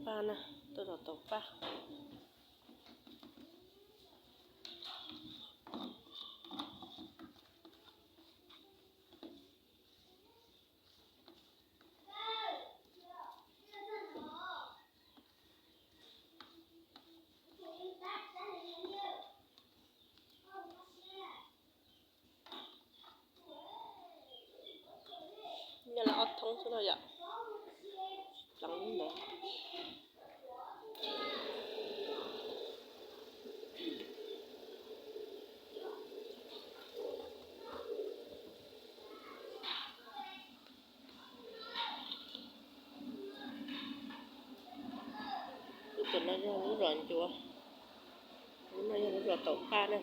Paj na, tuaj zov taum paj. Nyob lawm ob thoob xwb no yom. Pleev lub ntawd. Lub no yog lub zos ncuav, lub no yog lub zos taum paj na.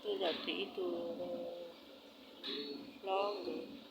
Tuaj zov tim ib tug hlob nkawd.